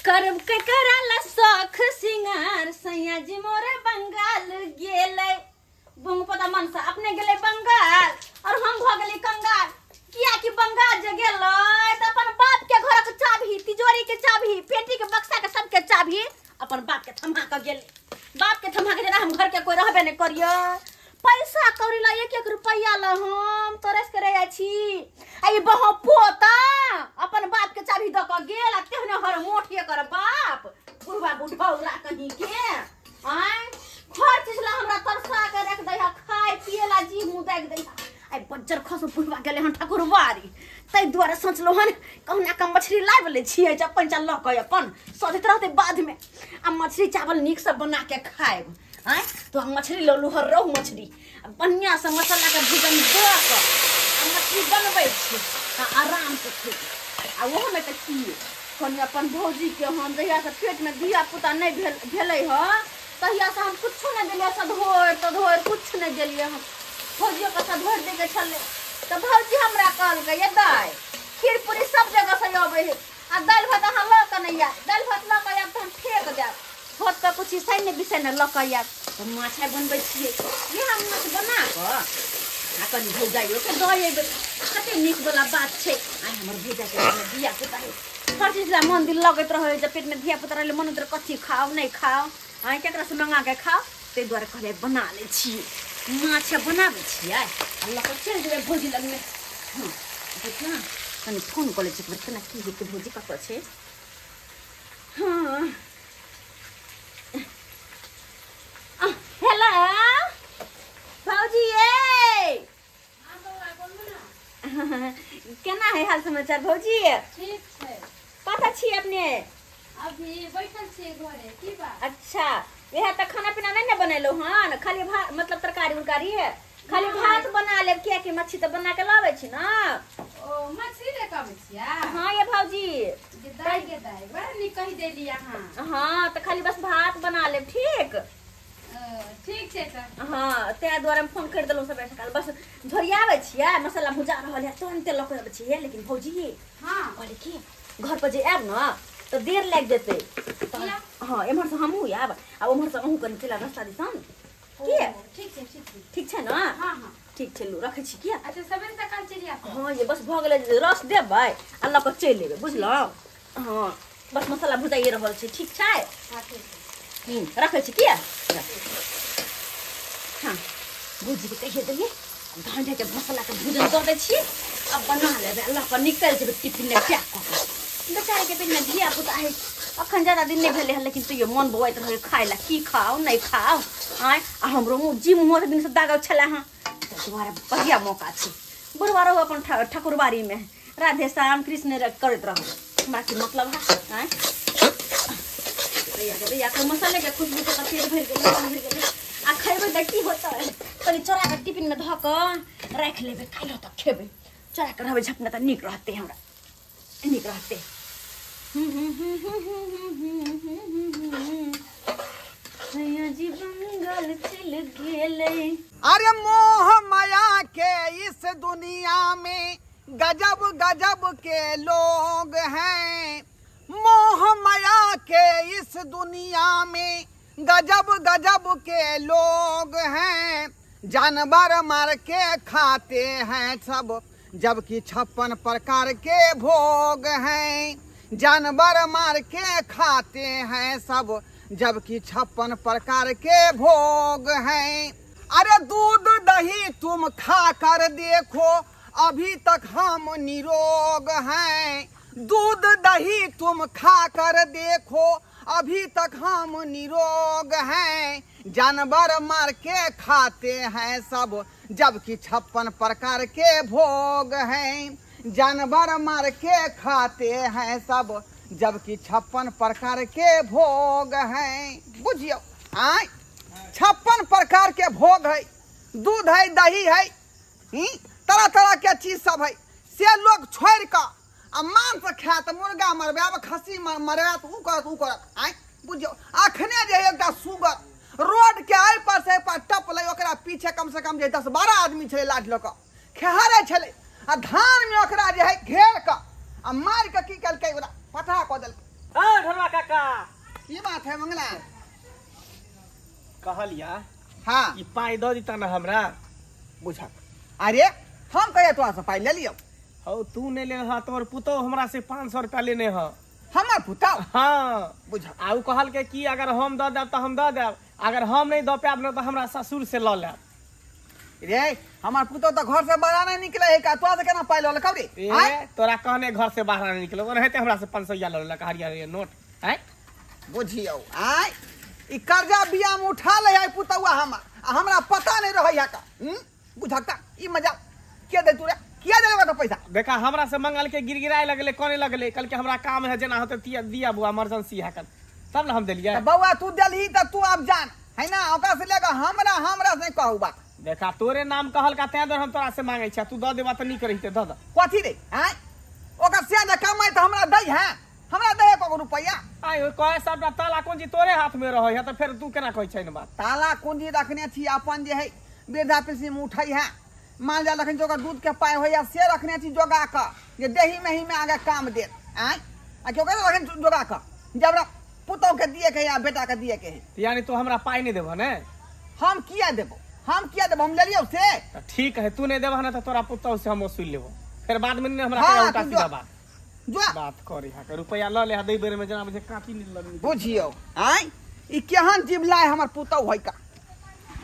करब केकरा शौख सिंगार सैया जी मोरे बंगाल गेलै। बुंग पता मनसा अपने गेलै बंगाल और हम भ गेली कंगाल। किया कि बंगाल जे गेलै त अपन बाप के घरक चाभी, तिजोरी के चाभी, पेटी के बक्सा के सबके चाभी अपन बाप के थमा के गेलै। बाप के थमा के जेना हम घर के कोई रहबे नहीं करियो। पैसा कौड़ी ला एक एक रुपया ला हम तरस के रह छी। आ ई बहो पोता अपन बाप के चाभी द के गेल आ तेहने हर मोठ एकर बाप बुढ़वा बुढ़ौरा कहीं के आय हर चीज ला हमरा तरसा के रख दै हा, खाय पिए ला जी मुंह दाग दै हा। आइ बज्जर खसो बुढ़वा गेलै हन ठाकुरबारी, ताहि दुआरे सोचलहुँ हन कहुना कऽ मछली लाबि लै छियै अपन चल लऽ कऽ अपन सधैत रहतै बादमे। आ मछली चावल नीकसँ बना के खायब। आँय तो हम मछली लऽ हर रोहु मछली बढ़िआँसँ मसालाके भूजन दऽ कऽ आ मछली बनबै छी आ आरामसँ खेबै। आ ओहोमे तऽ की कनि अपन भौजीके हम जहियासँ पेटमे धिया पुता नहि भेलै हँ तहियासँ हम किछो नहि देलियै, सधोरि तधोरि किछु नहि देलियै हम। भौजियोके सधोरि दैके छलै तऽ भौजी हमरा कहलकै ये दाइ खीर पूरी सब जगहसँ अबै है आ दालि भात अहाँ लऽ कऽ नहि आयब, दालि भात लऽ कऽ आयब तऽ हम फेक देब, होत तऽ किछु सैन्य बिसैन्य लऽ कऽ आयब। तऽ माछ आइ बनबै छियै, इएह माछ बना कऽ आ कनि भौजाइयोके दऽ अयबै, कते नीक वला बात छै। आइ हमर भौजाइके धिया पुता है, हर चीज ला मन दिल लगैत रहै, जब पेटमे धिया पुता रहलै मन होइत कथी खाउ नहि खाउ, आइ केकरासँ मंगा के खाउ, ताहि दुआरे कहलियै बना लै छियै माछ बनाबै छियै आ लऽ कऽ चलि जेबै भौजी लगमे। हँ देखियौ ने कनि फोन कऽ लै छियै एकबेर केना की हेतै, भौजी कतऽ छै। हँ हेलो भौजी ये केना है हाल समाचार भौजी? ठीक छै। कतऽ छी अपने? अभी बैठल छियै घरे। की बात? अच्छा इएह तऽ खाना पीना नहि ने बनेलहुँ हन, खाली भात मतलब तरकारी उरकारी है, खाली भात बना लेब कियाकि मच्छी तऽ बना के लाबै छी ना। ओ मछली ले के अबै छियै? हाँ ये भौजी दाइ के दाइ बड़ नीक कहि देली अहाँ। हाँ तऽ खाली बस भात बना लेब। ठीक ठीक छै तऽ। हाँ ताहि दुआरे हम फोन करि देलहुँ सबेर सकाल, बस झोरियाबै छियै मसाला भुजा रहल है तुरन्ते लऽ कऽ अबै छियै। लेकिन भौजी हाँ कहली कि घर पर जे आयब ने तऽ देर लागि जेतै। हाँ एम्हरसँ हमहूँ आयब आ ओम्हरसँ अहूँ कनि चलि आयब रस्ता दिसन। की ठीक छै? ठीक छै, ठीक छै ने? हाँ हाँ ठीक छै, लू रखै छी। किया? अच्छा सबेर सकाल चलि आयब। हाँ ये बस भऽ गेलै, रस देबै आ लऽ कऽ चलि एबै बुझलहुँ। हाँ बस मसाला भुजाइए रहल छै। ठीक छै? हाँ ठीक छै, रखै छी। किया? हाँ भौजीके कहिए देलियै धान के मसालाके भूजन दऽ दै छियै आ बना लेबै आ लऽ कऽ निकलि जेबै टिफिनमे पैक कऽ कऽ। बेचारीके पेटमे धिया पुता है, अखन ज्यादा दिन नहि भेलै हन लेकिन तैयो मन बौआइत रहै खाय लए, की खाउ नहि खाउ। आँय आ हमरो मुँह जी मुँह दिनसँ दागल छलै हँ, ताहि दुआरे बढ़िआँ मौका छै। बुढ़वा रहू अपन ठाकुरबारीमे राधे श्याम कृष्ण करैत रहू, हमरा की मतलब है। आँय भैया मसाले के खुशबू से पेट भरि गेलै, मन भरि गेलै। आ खेबै तऽ की होतै, कनि चोरा कऽ टिफिनमे धऽ कऽ राखि लेबै, काल्हि तक खेबै। चोरा कऽ रहबै झपने तऽ नीक रहतै, हमरा नीक रहतै। सैया जी बंगाल चलि गेलै। अरे मोह माया के इस दुनिया में गजब गजब के लोग हैं, मोह माया के इस दुनिया में गजब गजब के लोग हैं, जानवर मार के खाते हैं सब जबकि 56 प्रकार के भोग हैं, जानवर मार के खाते हैं सब जबकि 56 प्रकार के भोग हैं। अरे दूध दही तुम खा कर देखो अभी तक हम निरोग हैं, दूध दही तुम खा कर देखो अभी तक हम निरोग हैं, जानवर मार के खाते हैं सब जबकि 56 प्रकार के भोग हैं, जानवर मार के खाते हैं सब जबकि 56 प्रकार के भोग हैं। बुझियो आय 56 प्रकार के भोग है, दूध है दही है, तरह तरह के चीज सब है, से लोग छोड़ कऽ आ मांस खायत, मुर्गा मरबायब खस्सी मरबायत, उ करत उ करत। आँय बुझियौ अखने जे एकटा सुगर रोड के एहि पर से एहि पर टपलै, ओकरा पीछे कम से कम जे 10-12 आदमी छलै लाठी लऽ कऽ खेहारै छलै आ धान में ओकरा जे है घेर कऽ आ मारि कऽ की केलकै ओकरा पथा कऽ देलकै। ढोलवा काका काका। की बात है मंगला? कहलिया हाँ ई पाई दऽ दिता ना हमरा। बुझा अरे हम कहिया तोरा से पाई ले लियौ? हौ तू नहीं ले हा, तोर पुतोह हमरा से 500 रुपया लेने ह। हमर पुतोह? हाँ बुझा। आ उ कहल के कि अगर हम दऽ देब तऽ हम दऽ देब, अगर हम नहीं दऽ पायब न तऽ हमरा ससुर से लऽ लेब। रे हमार पुतोह तऽ घर से बाहर नहीं निकले है का, तोरा से केना पाई लऽ लेलकौ रे? ए तोरा कहने घर से बाहर नहीं निकलो, रहते हमरा से 500 लऽ लेलक हरियर हरियर नोट। हैं बुझियौ आय ई कर्जा बिया में उठा ले है पुतौआ हमर, आ हमरा पता नहीं रहै है का। बुझता ई मजा के दे तोरा, किया देलक तो पैसा? देखा हमरा से मंगल के गिरगिराए लगले, कोने लगले, कल के हमरा काम है जेना होते दिया बुआ इमरजेंसी है कल, तब ना हम देलियै। त बौआ तू देलही त तू अब जान है ना, ओकरा से लेके हमरा हमरा से कहू बात। देखा तोरे नाम कहल का तें हम तोरा से मांगे छी, तू the देबा त नीक रहिते, the the. कथी रे? आय ओकर से जे कमाई त हमरा दै है, हमरा दै को रुपैया। आय कहे सबटा ताला कुंजी तोरे हाथ में रहै है त फेर तू केना कहै छै न बात? ताला कुंजी रखने छी अपन जे है वृद्धा पेंशन में उठै है, माल जाल रखने छी, दूध के पाई होइया से रखने छी जोगा क, जे देही में ही में आगे काम देत। आय आ क्यों रखने जोगा क, जब हमरा पुतोह के दिए के है या बेटा के दिए के है। यानी तू हमरा पाई नहीं देबह ने? हम किया देबो, हम किया देबो, हम लेलियौ से। त ठीक है तू नहीं देबह ने त तोरा पुतोह से हम वसूल लेबो, फिर बाद में ने हमरा उल्टा सीधा बात जो बात करी हा के रुपया ल ले हा दै बेर में जना बुझे काटी नहीं लगनी। बुझियौ आय ई केहन जिबला है हमर पुतोह है का,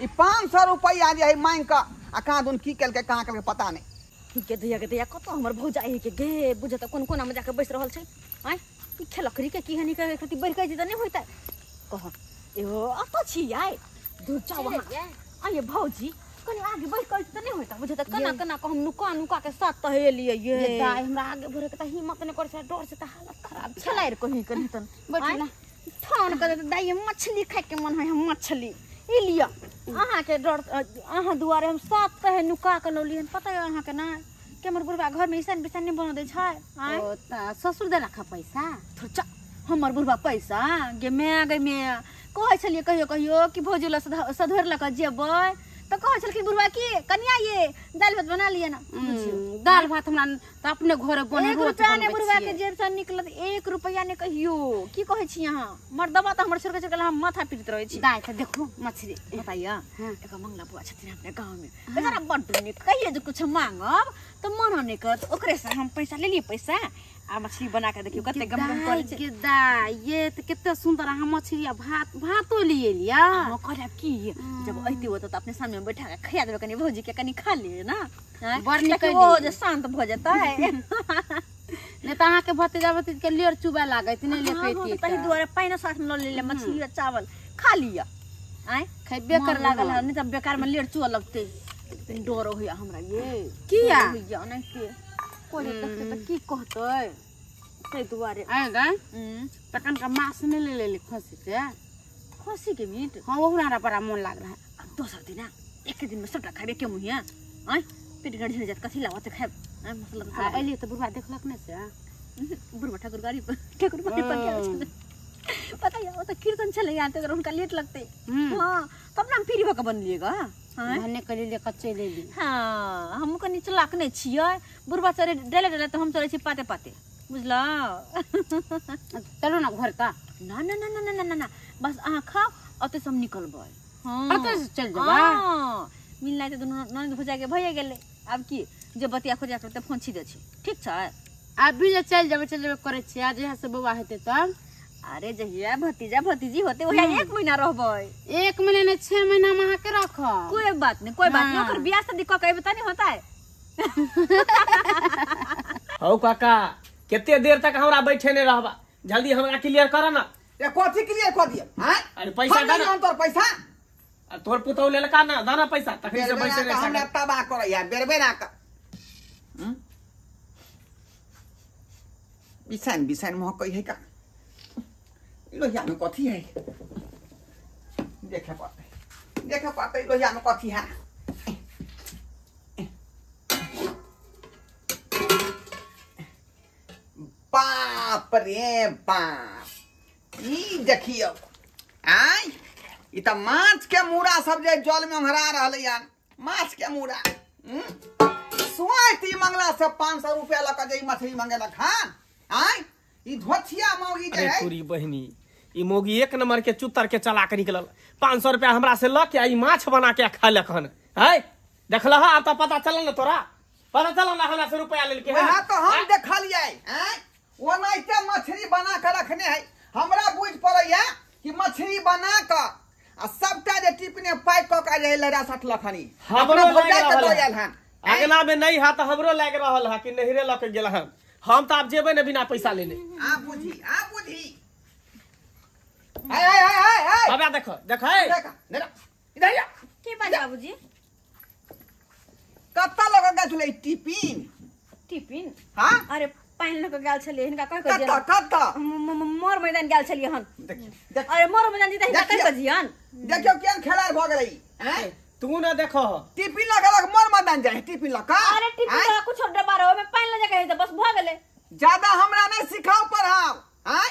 ई 500 रुपया जे है मांग क आ कहाँ दुन की केलकै कहाँ केलकै पता नहीं। के दैया के दैया कतौ हमर भौजाई के गे बुझे त कोन कोना में जाके बैस रहल छै। आय ई खेलकरी के की हनी के खातिर बढ़ के त नहीं होइता कह एहो अत छी आय दूर जाओ वहाँ। आय भौजी कनी आगे बढ़ के त नहीं होइता बुझे त कना कना क हम नुका नुका के साथ तहेलियै ये। दाई हमरा आगे बढ़े के त हिम्मत नहीं करे छै, डर से त हालत खराब छलाइ कहीं कहीं तन बैठ ना ठान कर दाई मछली खाय के मन है, हम मछली ई लिया अहाँ के डर अहाँ दुआरे हम सात तहे नुका के लौलियन। पता है अहाँ के ना कि हमर बुढ़बा घर में ऐसन बिसन नहीं बना दे छै। ओ त ससुर देलक है पैसा? थोड़ा हमर बुढ़बा पैसा गे मैं गे मैं कहै छलियै कहियो कहियो कि भौजी ल सधोर ल के जेबै त कहै छलखिन बुढ़बा की कनिया ये दालि भात बना लिअ ना। दालि भात हमरा त अपने घरे बने, एक रुपया ने बुढ़बा के जेब से निकलत, एक रुपया ने कहियो। की कहै छी अहाँ मर्दबा त हमर छोड़ के हम माथा पीटैत रहै छी। दाइ त देखू मछली बताइया एगो मंगला बुआ छथिन अपने गाँव में, बेचारा बड्ड नीक, कहियो जे कुछ मांगब त मना नहि करत, ओकरे से हम पैसा लेलियै पैसा आ मछली बना के देखियो कते गम गम करै छै। के दाइ ये त कते सुंदर अहाँ मछली आ भात भातो लिए लिया। हम कहलब की जब अइते होत त अपने सामने बैठा के खिया देबै कनी भौजी के, कनी खा लिए ना बड़ नीक ओ जे शांत भ जेतै। नहीं त अहाँ के भतीजा भतीज के लेर चुबा लागैत नहीं लेकैती, तही दुआरे पानि साथ में ल लेले मछली आ चावल खा लिया। आय खैबे कर लागल है नहीं त बेकार में लेर चुआ लगतै, डर होइया हमरा ये किया होइया नहीं के कोई देखते त की कहतै तै दुआरे। आय दाइ तखन का मांस नहीं ले लेली खसी के, खसी के मीट? हाँ ओहु हमरा बड़ा मन लाग रहा है। दोसर दिन एक दिन में सबटा खाबे के मुहिया आय पेट गड़ जात कथी लावत खाब। आय मसला आ एलियै त बुढ़वा देखलक नै से? बुढ़वा ठाकुर गाड़ी पर ठाकुर बाड़ी पर गेल छलै पता है, ओ त कीर्तन छलै यहाँ त हुनका लेट लगतै। हां तब ना हम फ्री भ के बनलियै ग। भने के लिए कच्चे ले ली। हाँ हम कनी चलाक नहीं छियै, बुढ़वा चले डले डले त हम चलै छी पाते पाते बुझलौ। चलू ना घर का? ना ना ना ना ना ना ना बस अहाँ खाओ ओतै से हम निकलबै। हाँ ओतै से चल जेबै? हाँ मिलनाइ त दुनू ननद भौजाई के भइए गेलै, आब की जे बतिया खोजिया करतै फोन छी दै छी। ठीक छै अभी जे चल जेबै चल जेबै करै छियै, आ जहिया से बौआ हेतै तब? अरे जहिया भतीजा भतीजी होते वहिया 1 महीना रहबै। 1 महीना नहीं 6 महीना में अहाँ के रखब। कोई बात नहीं कोई बात नहीं, ओकर बियाह शादी क के अयबै त नहीं होता है। हौ काका कते देर तक हमरा बैठे नहीं रहबा, जल्दी हमरा क्लियर कर ना। ये कथी क्लियर कर दिए? हां अरे पैसा दे ना तोर पैसा, आ तोर पुतौ लेलका ना दाना पैसा तखनी से बैठे नहीं। हमरा तबाह करैया बेर-बेर के बिसान बिसान महकै है का, लोहिया में कथी है देखे पड़तै, देखे पड़तै लोहिया में कथी है। बाप रे बाप ई देखियौ आय ई त माछ के मूड़ा सब जे जल में ओंघरा रहलै हन, माछ के मूड़ा। स्वाति मंगला से 500 रुपया लऽ के जे मछली मंगेलक हन। आय ई धोथिया मौगी जे अरे है तोरी बहिनी, ई मौगी एक नंबर के चुतर के चला के निकलल। 500 रुपया हमरा से ल के आ ई माछ बना के खैलक हन। है देखलह, आब तऽ पता चलल ने तोरा, पता चलल ना हमरा से रुपया लेलके हन। वएह तो हम देखलियै हैं, ओनाहिते मछली बना के रखने है। हमरा बुझ पड़ैया कि मछली बना के आ सबटा जे टिपने पैक कऽ के जे लड़ा सटलक हनी, हमरो अपना लागि भौजाई के रहल दऽ है। आयल हन। अगला में नहीं है तऽ हमरो लागि रहल है कि नहिरे लऽ के गेल हन। हम तऽ आब जेबै ने बिना पैसा लेने। आ बुझी, आ बुझी। हाय हाय हाय हाय हाय। अब देखो देख है। देख, देख, इधर आ। की बात बाबूजी? कत्ता लऽ के गेल छलै टिपिन? टिफिन? हाँ? अरे पानि लऽ के गेल छलियै हिनका कहि कऽ कत्ता जियन। कत्ता? मोर मैदान गेल छलियै हन। देखियौ, देख। अरे मोर मैदान जीता हिनका कहि कऽ जियन। देखियौ केहन खेलाड़ भऽ गेलै ई, हैं? तू न देखो। टिफिन लऽ के लग मोर मैदान जाइ है, टिफिन लऽ के। अरे टिफिन हैं? लऽ कुछ डब्बा रहे, ओहिमे पानि लऽ जाके है तऽ बस भऽ गेलै। ज्यादा हमरा नहीं सिखाओ पढ़ाओ। आँय,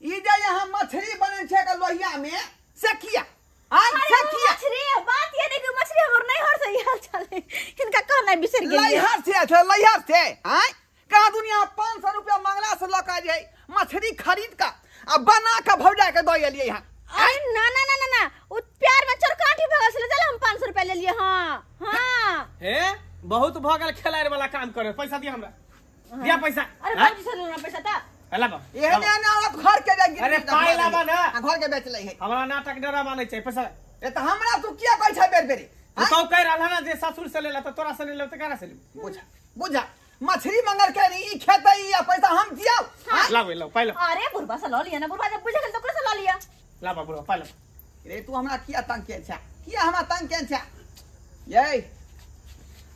ई जे यहाँ मछली बनै छै के लोहिया में से किया? आँय, अरे से वो किया? मछली बात ये देखियो, मछली हमर नहीं हर से आयल छलै, हिनका कहनाइ बिसरि गेलियै। लैहर से छै, लैहर से। आँय, कहाँ दुनिया 500 रुपया मंगला से लऽ के जाइ मछली खरीद के आ बना के भौजा के दऽ एलियै यहाँ। अरे ना ना ना ना ना, उ प्यार में चरकाठी भऽ गेल छलै, चल हम 500 रुपया लेलियै। हाँ हाँ। हे बहुत भऽ गेल खेलाड़ वाला काम करे। पैसा दिया हमरा, दिया पैसा। अरे हैं? बाबूजी से लेना पैसा तऽ। लाबऽ। एहने एहने औरत घर के जाइ अरे पाइ लाबऽ ना। आ घर के बेच लै है। हमरा नाटक डरामा नहीं चाहिए पैसा। ए तऽ हमरा तू किया कहै छै बेर बेरी? तू तो कहि रहल है ना जे ससुर से लेला तऽ तोरा से नहीं लेब तऽ ककरा से लेब? बुझा बुझा, मछली मंगल के ई खेतै ई आ पैसा हम दियौ? आँय? लाबे लाओ पाइ लाओ। अरे बुढ़बा से लऽ लिअ ना, बुढ़बा जब बुझि गेल तऽ ओकरे से लऽ लिअ। लाबऽ बुढ़बा पाइ लाओ। रे तू हमरा किया तंग केने छै? किया हमरा तंग केने छै? यै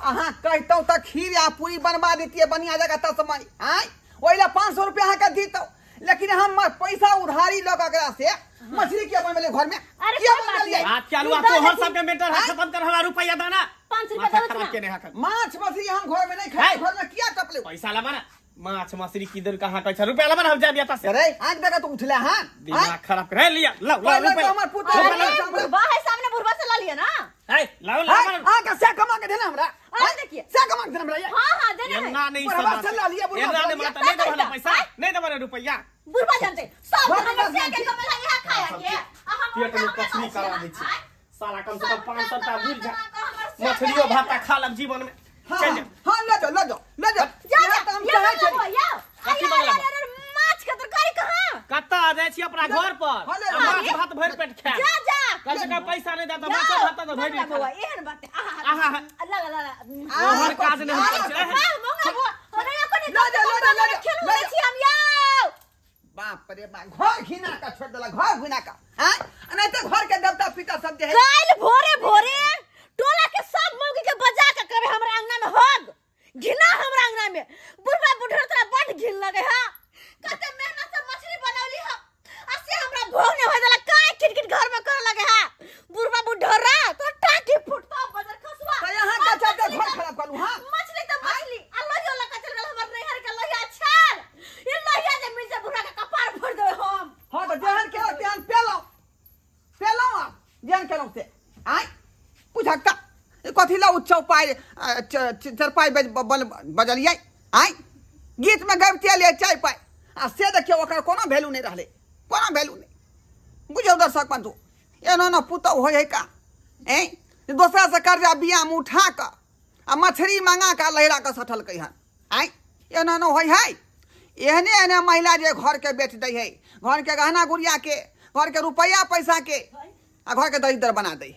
अहाँ कहितहुँ तऽ खीर आ पूरी बनवा देतियै बढ़िया जगह तसमय। आँय, ओहि लए 500 रुपया अहाँके दितहुँ, लेकिन हम पैसा उधारी लऽ कऽ एकरा से मछली किया बनबेलियै घर में? अरे किया कोई बात बनबेलियै? नहीं। बात क्या लुआ तू दऽ तोहर देथिन। सबके मैटर है, खत्म कर हमरा रुपया दाना। 500 रुपया माथा दऽ खराब देथिन। केने हकन। माछ मछली हम घर में नहीं खाइ, है। घर में किया टपले? पैसा लाबा ना, माछ मछली किधर कहाँ कहै छै, रुपया लाबा ना, हम जाब एतऽ से। अरे आँख देखा तू उठले हन? दिमाग खराब कर हे लिया लाओ लाओ पहिले रुपया तो हमर पुतोह रुपया अरे लाओ। बुढ़बा है सामने, बुढ़बा से लऽ लिअ ना। हे लाओ लाओ आँय, अहाँके से कमा के देने हमरा? अरे देखिए। से कमा के देने हमरा? ये? हाँ हाँ देने है। एना नहीं बुढ़वा सब से लऽ लिअ, बुढ़वा एना से नहीं लऽ लिअ। माता, नहीं देबऽ ना पैसा, नहीं देबऽ ना रुपया। बुढ़बा जानते सब घर में हमर से के बस कमेला यहाँ खाया के आ हम पेट में हमरा पसनी कहै करा छियै दै ना, छै। आँय? साला कम से कम 500 रुपया बुझ जा, हमर मछलियो भाता खा लब जीवन में। हाँ, चल जा। हाँ, लऽ जाओ, लऽ जाओ, लऽ जाओ। जा इएह जा तऽ हम या चाहै मंगला छली। बुआ, या। कथी अरे, मंगला अरे, अरे, अरे, माछ के तरकारी कहाँ? कतऽ जाइ छी अपना घर पर? हाँ, ले आ ले। माछ भात भरि पेट खायब। जा जा। कम से कम पैसा नहीं देता, जाओ, माछ भात तऽ भरि मंगला पेट बुआ, खायब। एहन बात है। आहा, आहा, ला ला ला ला। तोहर काज नहि होइ छै। वाह, मंगला बुआ, अरे, कोनी लऽ जा, लऽ जा, लऽ जा, खेलू लऽ दै जा। छी हम, यौ। बाप रे बाप, घर घिना के छोड़ देलक, घर घिना के। आँय, नहीं तऽ घर के देवता पिता सब जे है। काल्हि भोरे भोरे टोला के सब मौगी के बजा के कहबै हमरा अंगना में हग घिना, हमरा अंगना में बुढ़बा बुढ़र तोरा बड घिन लगे हा। कते मेहनत से मछली बनौली हा आ से हमरा भोग नहीं होय देला, काय किटकिट घर में करे लगे हा। बुढ़बा बुढ़रा तो टाटी फुटता बजर खसवा। तऽ यहाँ के चलते घर खराब करू, हाँ? मछली त मछली आ लोहियो लगा चल गेल हमर नैहर के लोहिया छाल। ई लोहिया जे मिल जाय बुढ़ा के कपार फोड़ देबै हम। हाँ तऽ जेहन केलहुँ तेहन पेलहुँ, पेलहुँ आब जेहन केलहुँ से। आँय, बुझक तऽ ई कथी लए ओ चौपाइ चरपाइ बजलियै? आँय, गीतमे गबिते एलियै चाय पाइ आ से देखियौ ओकर कोनो वैल्यू नहि रहलै, कोनो वैल्यू नहि। बुझियौ दर्शक बन्धु, एना एना पुतहु होइ है का? ऐं, दोसरा से कर्जा बियामे उठा कऽ आ मछली मंगा कऽ लहिरा कऽ सठलकै हन। आँय, एना एना होइ है? एहने एहने महिला जे घर के बेच दै है, घर के गहना गुड़िया के, घर के रुपैआ पैसा के आ घर के दरिद्र बना दै।